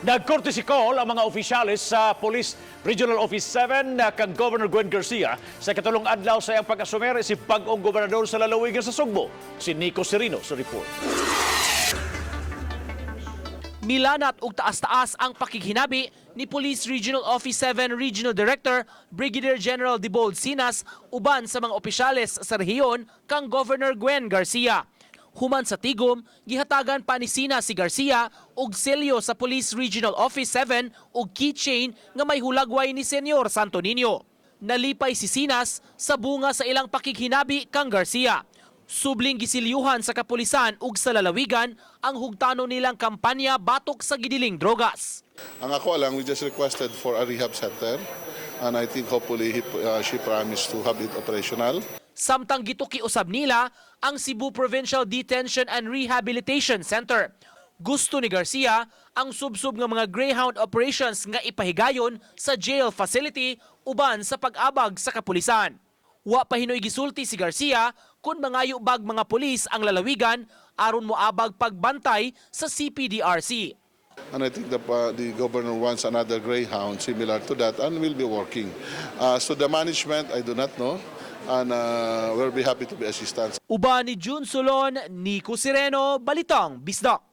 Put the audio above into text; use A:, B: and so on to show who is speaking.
A: Nag-courtesy call ang mga opisyales sa Police Regional Office 7 na kang Governor Gwen Garcia sa ikatulong adlaw sa iyang pag-asumer si bag-ong gobernador sa lalawigan sa Sugbo, si Nico Serino sa report.
B: Milanat og taas-taas ang pakighinabi ni Police Regional Office 7 Regional Director Brigadier General Debold Sinas uban sa mga opisyales sa rehiyon kang Governor Gwen Garcia. Human sa tigom, gihatagan pa ni Sinas si Garcia og selyo sa Police Regional Office 7 og keychain nga may hulagway ni Senyor Santo Niño. Nalipay si Sinas sa bunga sa ilang pakighinabi kang Garcia. Subling gisilyuhan sa kapulisan ug sa lalawigan ang hugtano nilang kampanya batok sa gidiling drogas.
C: Ang ako lang, we just requested for a rehab center and I think hopefully she promised to have it operational.
B: Samtang gituki usab nila ang Cebu Provincial Detention and Rehabilitation Center. Gusto ni Garcia ang subsob nga mga Greyhound operations nga ipahigayon sa jail facility uban sa pag-abag sa kapulisan. Wa pa hinoy gisulti si Garcia kung mangayo bag mga pulis ang lalawigan aron moabag pagbantay sa CPDRC.
C: And I think the governor wants another Greyhound similar to that and we'll be working. So the management, I do not know, and we'll be happy to be assistance.
B: Uban ni June Solon, Nico Sireno, Balitang Bisdak.